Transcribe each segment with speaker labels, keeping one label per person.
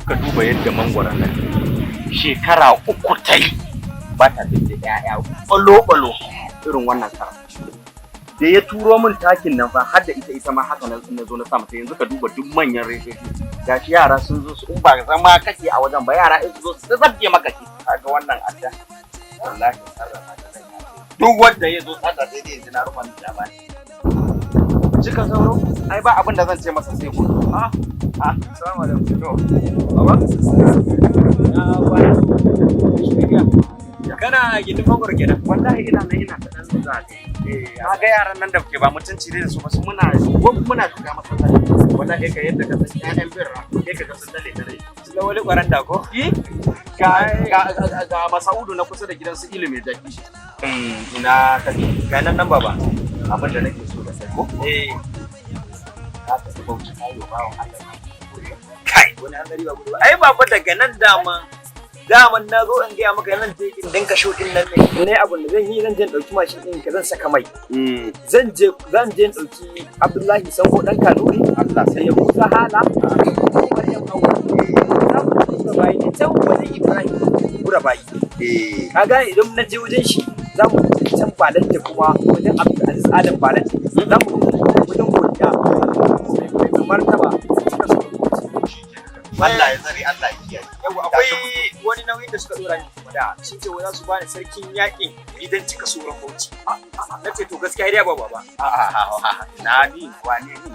Speaker 1: Ka duba yadda mangwaron nan shekara 3 ta yi ba ta da 'ya'ya ɓalo-ɓalo irin wannan kara. Da ya turo min takin nan fa, har da ita ma haka nan na zo na sa mata. Yanzu ka duba duk manyan reshoshi, gashi yara sun zo su, in ba zama kake a wajen ba, yara in su zo su zabge maka shi. Kaga wannan adda, wallahi sarrafa ta zan yi. Duk wanda ya zo sata, sai dai yanzu na rufa miki labari. Cika sauro, ai ba abin da zan ce masa sai ku.
Speaker 2: Ah,
Speaker 1: ah.
Speaker 2: Assalamu alaikum.
Speaker 1: To.
Speaker 2: Baba? Na kwana. Kana gindin mangoro kenan?
Speaker 1: Wallahi ina nan, ina ta dan zaga. Ka ga yaran nan da ke ba mutunci ne da su ba, su muna muna shiga masallaci, wallahi ka yadda ka san ƴaƴan birra, sai ka ga sun dale dare.
Speaker 2: Su wani kwaranda ko?
Speaker 1: Ga Masaudu na kusa da gidan su ilimi jaki. Ina kake?
Speaker 2: Ga nan nan, baba.
Speaker 1: Abin da nake so da kai ko?
Speaker 2: Eh.
Speaker 1: Ka tafi Bauchi, kayo bawan Allah.
Speaker 2: Kai, wani hanzari ba gudu ba. Ai baba, daga nan dama daman na zo in gaya maka, nan je in dinka show din nan ne. Ne abun da zan yi, zan je in dauki mashin din ka, zan saka mai. Zan je in dauki Abdullahi Sango dan Kanuri.
Speaker 1: Allah.
Speaker 2: Sai ya Musa Hala. Maryam Awal. Za mu tafi Gura Bayi ne, can wajen Ibrahim Gura Bayi.
Speaker 1: Eh.
Speaker 2: Ka gane, idan na je wajen shi, za mu tafi can Balanta, kuma wajen Abdulaziz Adam Balanta. Za mu tafi wajen godiya. Mai martaba suka so.
Speaker 1: Allah ya tsare, Allah ya kiyaye.
Speaker 2: Yau akwai wani nauyin da suka dora ni kuma, da sun ce wai za su bani sarkin yakin gidan Cika Soron Bauchi. Na ce to gaskiya dai ba, baba.
Speaker 1: A'a, na ni wane ni?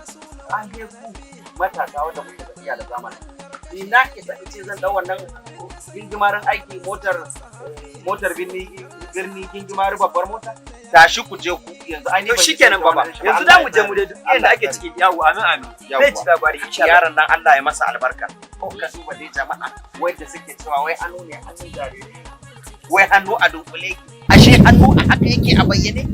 Speaker 1: An dai ku matasa wanda kuke tafiya da zamani. Ni na isa in ce zan dau wannan gingimarin aiki, motar birni birni, gingimari babbar mota? Tashi ku je ku yanzu, ai ni
Speaker 2: To
Speaker 1: ban yi
Speaker 2: shikenan
Speaker 1: sauke
Speaker 2: baba.
Speaker 1: wannan shi ba.
Speaker 2: Yanzu
Speaker 1: Allah
Speaker 2: da mu
Speaker 1: ya
Speaker 2: je mu dai duk inda
Speaker 1: Allah
Speaker 2: ake
Speaker 1: ya
Speaker 2: ciki. Yawo, amin amin.
Speaker 1: Yawwa.
Speaker 2: Zai ci labari insha Allah.
Speaker 1: Yaron nan Allah ya masa albarka. Ko ka duba dai jama'a wanda suke cewa wai hannu ne hannun jariri. Wai hannu a dunkule, ashe hannu a haka yake a bayyane.